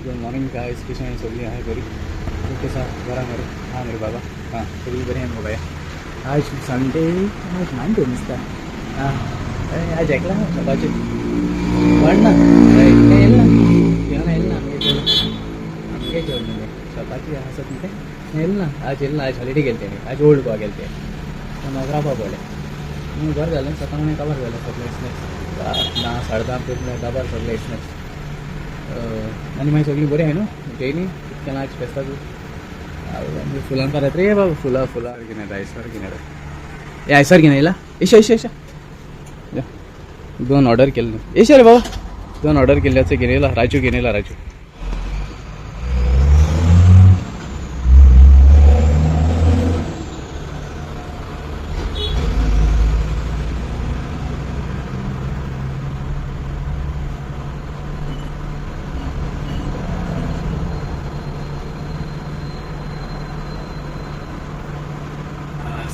Good morning guys, कशें आहाय सगळीं? आहाय बरी? तूं कशें आहा? बरें मरे? आहा मरे बाबा? आं, सगळीं बरीं आहा मगो बाया? आज संडे, आज मंडे दिसता. आं, आज एकला आहा शॉपाचेर, कोण ना. हय, तें येयलें ना, घेवन येयलें ना. आमगे चेडूं, आमगे चेडूं न्हू तें शॉपाचेर आसत न्हू तें येयलें ना. आज येयलें ना, आज हॉलिडे गेलें तेणें. आज ओल्ड गोवा गेलें तें, म्हाका रावपा पडलें. बरें जालें, सकाळीं काबार जालें सगळें स्नॅक्स. 10 10:30 म्हळ्यार काबार सगळें स्नॅक्स. आनी मागीर सगळीं बरीं आहाय न्हू? जेयलीं? कितें केलां आज फेस्ताक? फुलां पारात रे बाबा, फुलां फुलां घेवन येता, आयसर घेवन येता. ए आयसर घेवन येयला. येशा येशा येशा, दोन ऑर्डर केल्ले. येशा रे बाबा, दोन ऑर्डर केल्ल्याचो घेवन येयला राजू, घेवन येयला राजू.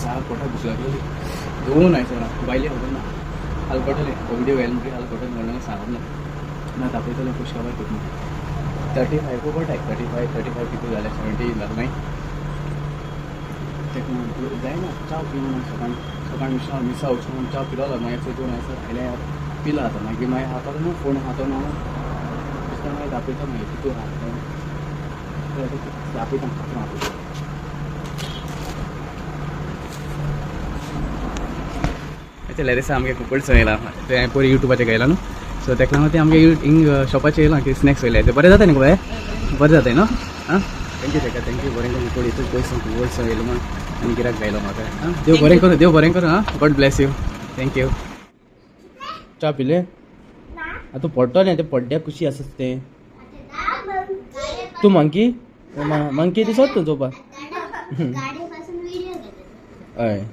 साप पोटाक भूक लागलेली. दोन आयसरां बायले खबर ना, हाल कळटलें. हो व्हिडियो व्हायरल म्हणटकीर हाल कळटलें म्हणून सांगप ना, ना दाखयतलें. खुश खबर कोतून 35 कोटाय, 35 35 कितें जालें, 70 जालें. मागीर ताका जायना च्या पिवून. सकाळीं सकाळीं मिसाव मिसाव उठून च्या पिलोलो, मागीर चोय आयसर आयल्या पिला. आतां मागीर मागीर हातो न्हू फोन हातो न्हू दिसता, मागीर दाखयता. मागीर कितू आहा दाखयता, दाखयता. अच्छा, लेरेसा आमगे कुंकळ्ळेसून येयला तें पयर युट्यूबाचेर येयला न्हू, सो तेका लागून तें आमगे हिंग शॉपाचेर येयलां की स्नॅक्स वयले. ते बरें जाता न्ही गो? बरें जाता न्हू? आं, thank you ताका, thank you. बरें करून कुंकळ्ळी इतूच पयस कुंकळ्ळेसून येयलो म्हण आनी गिराक गायलो म्हाका. आं, देव बरें करूं, देव बरें करूं. आं, गॉड ब्लेस you, thank you. च्या पिले? आतां पडटलें तें, पड्ड्या कुशी आसा तें. तूं मंकी मंकी दिसत तूं चोवपाक. हय,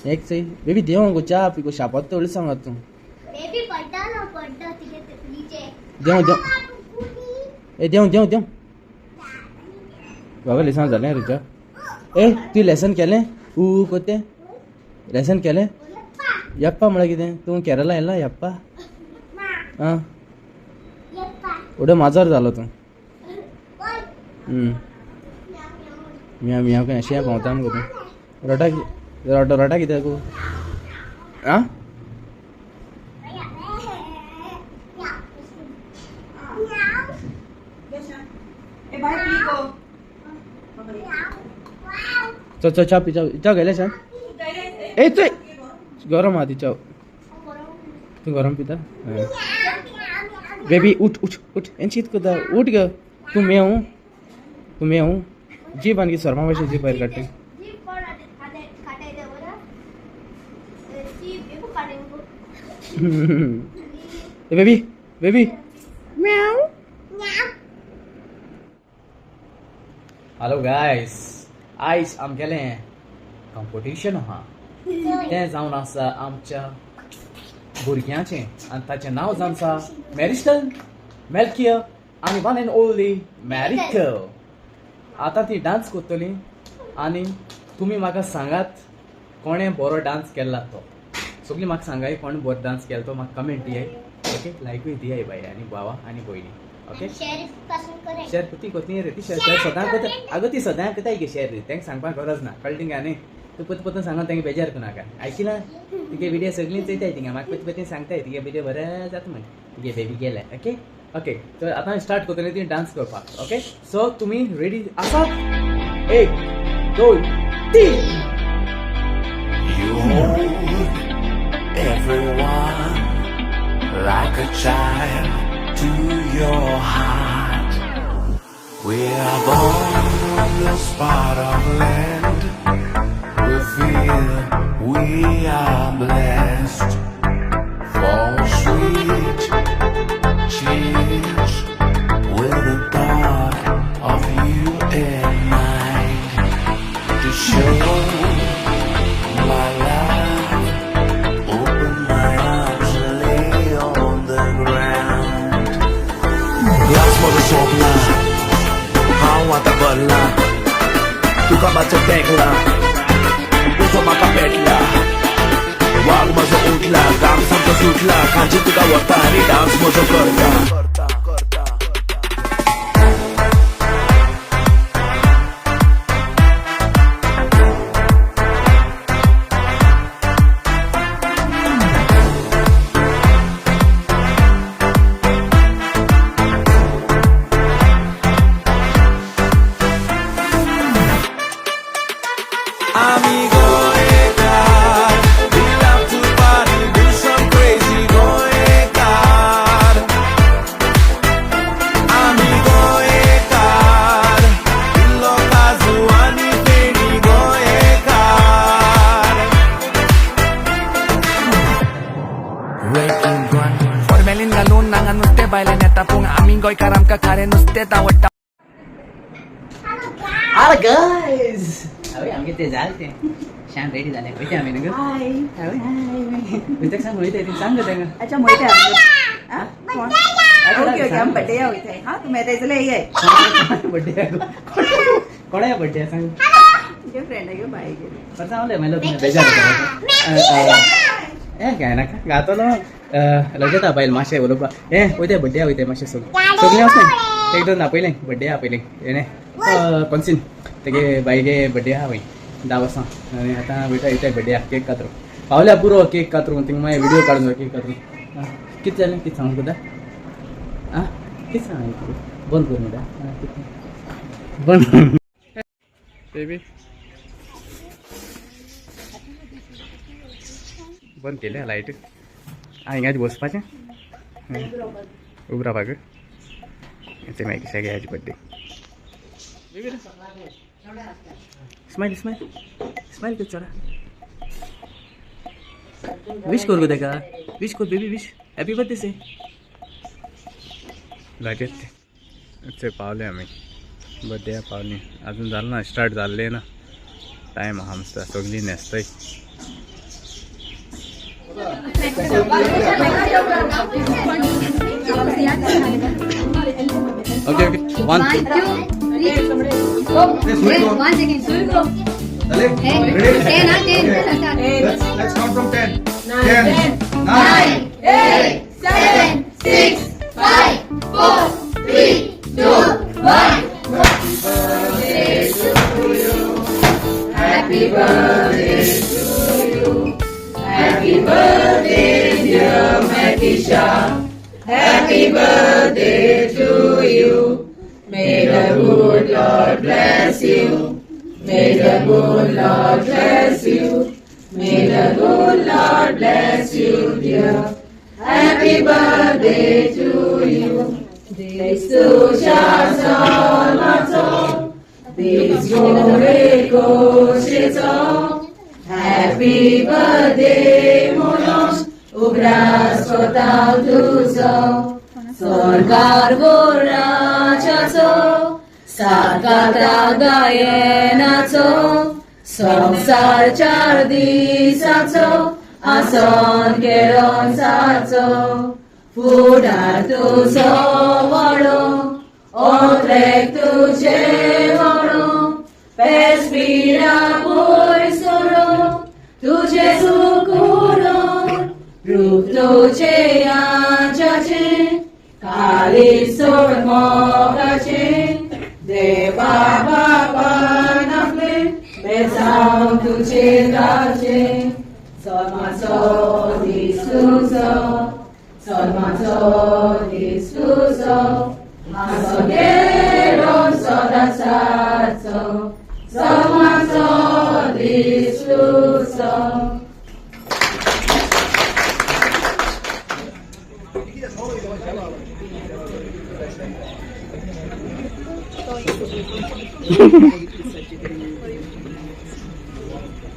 एक चय बेबी, देव गो च्या पी गो, शापात तोड सांगात तूं. देव देव, ए देव देव देव बाबा, लेसन जालें रे? च्या ए, तूं लेसन केलें? ऊ कोते लेसन केलें? यप्पा म्हळ्यार कितें? तूं केरला येयला यप्पा? आं, उडो माजर जालो तूं. मिया मिया खंय अशें भोंवता मगो तूं? रटा रटा रटा कित्याक? आं, चल चल, च्या पी, च्या च्या गेले च्या. ए चल, गरम आहा ती च्या, तूं गरम पिता? बेबी उठ उठ उठ, हेंच कितें करता? उठ ग तूं, मेव तूं, मेव. जीप आनी सोरमा भाशेन जीप भायर काडटा. बेबी बेबी म्याव. हॅलो गायस, आयज आमगेलें कॉम्पिटिशन आहा, तें जावन आसा आमच्या भुरग्यांचें आनी ताचें नांव जावन आसा मॅरिस्टन मेल्किया आनी वन एंड ओनली मॅरिकल. आतां ती डांस करतली आनी तुमी म्हाका सांगात कोणें बरो डांस केला तो. सगळीं म्हाका सांगाय कोणें बरो डांस केला तो, म्हाका कमेंट दियाय. ओके, लायकूय दियाय बाय आनी भावा आनी भयणी. ओके, शेअर ती कोती रे, ती शेअर सदां करता. आगो ती सदां करताय गे शेअर रे, तांकां सांगपाक गरज ना. कळ्ळें थिंगा न्ही? तूं पत पत्तून सांगून तांकां बेजार करूं नाका. आयकिलां? तुगे विडियो सगळीं चोयताय थिंगा, म्हाका पत्ती पत्ती सांगताय तुगे विडियो बरें जाता म्हण तुगे बेबी गेले. ओके ओके, तर आतां स्टार्ट करतली ती डांस करपाक. ओके, सो तुमी रेडी आसात? 1 2 3. You hold everyone like a child to your heart. We are born on this part of land. We feel we are blessed for sweet cheers with the thought of you in mind to show my love. Open my arms and lay on the ground. Glass म्हजो सोंपला, हांव आतां भरला, तुका मातसो तेंकला, उजो म्हाका पेटला, वाग म्हजो उठला, घाम सामको सुटला, खांची तुका व्हरता आनी डांस म्हजो करता. गोंयकार आमकां खारें नुस्तेंच आवडटा. हॅलो गायज, हय आमगे ते जालें तें शान रेडी जालें. वयता आमी न्हू? हाय. हय हाय, वयता सांग, वयता ती सांग गो तांकां. अच्छा, मोहिते. ओके ओके, आम बड्डे वयताय. हा, तुमी येताय जाल्यार येयाय. बड्डे कोणाय बड्डे सांग. तुगे फ्रेंड गे बाय गेले. परत सांगलें मागीर बेजार ए काय नाका गातलो लगेच बायल मातशें उलोवपा. ए वयता बड्डे वयता मातशें सगळें सगळें वचना एक दोन आपयलें बड्डे आपयलें येणें कोन्सीन तेगे बायगे बड्डे आहा वय 10 वर्सां आनी आतां वयता वयता बड्डे आहा. केक कातरू पावल्या पुरो. केक कातरू थिंग मागीर व्हिडिओ काडून केक कातरू. कितें जालें? कितें सांगूंक कोता? आं, कितें सांग? बंद कर म्हणटा बंद बेबी बंद केल्या लायट. आं, हिंगाच बसपाचें उब रावपाक. ते मागीर सगळ्याची बड्डे. स्मायल स्मायल स्मायल कर चोरा. विश कर गो ताका, विश कर बेबी, विश हॅपी बर्थडे से लागेच ते पावले आमी बड्डे पावली. अजून जालें ना, स्टार्ट जाल्लें ना. टायम आहा मस्त. सगळीं न्हेसताय. Okay okay, one. One, two, three. Go. Wait, one second. Ten, ten, ah, ten. Start. Let's count from 10. 10, 9, Nine, eight, seven, six, five, four, three, two, one. Happy birthday to you. Happy birthday, dear Matisha. Happy birthday to you. May the good Lord bless you. May the good Lord bless you. May the good Lord bless you, dear. Happy birthday to you. क्रिस्तूच्या जल्माचो दीस गोरे खोशेचो, happy birthday म्हणून उगडास कोता तुजो. स्वर्गार बोराच्याचो साकाता गायनाचो, संवसार चार दिसाचो आसन केळोन साचो. फुडार तुजो व्हडो, ओत्रेक तुजे व्हडो, पेस पिडा पयस करो, तुजे सुकुरो रूप तुजे आंच्याचें, काळीज सोड मोगाचें. देवा बापान आपलें बेजांव तुजेर घालचें. जल्माचो दीस तुजो, जल्माचो दीस तुजो, हांसो गेलो सदांचो, जल्माचो दीस तुजो.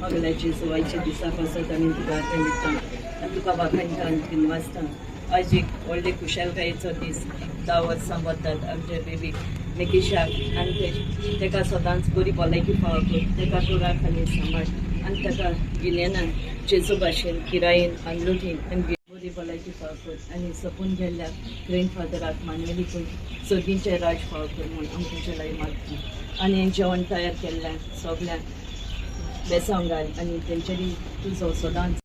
सगळ्याची सवायच्या दिसा पासत आमी तुका आतां दिता आनी तुका वाखाणटा आनी दिनवासता. आज एक व्हडले खुशालकायेचो दीस. 10 वर्सां वतात आमच्या बेबीक निकिशाक आनी ते ताका सदांच बरी भलायकी फावो कर. ताका तूं राख आनी सांबाळ आनी ताका गिन्यानान जेजू भाशेन किरायेन आनी लुटीन आनी बरी भलायकी फावो कर. आनी सपून गेल्ल्या ग्रँडफादराक मानवेलीकूय सगळींचें राज फावो कर म्हूण आमी तुमच्या लागीं मागता. आनी जेवण तयार केल्ल्यान सगळ्यांक बेसांव घाल आनी तेंच्यांनी तुजो सदांच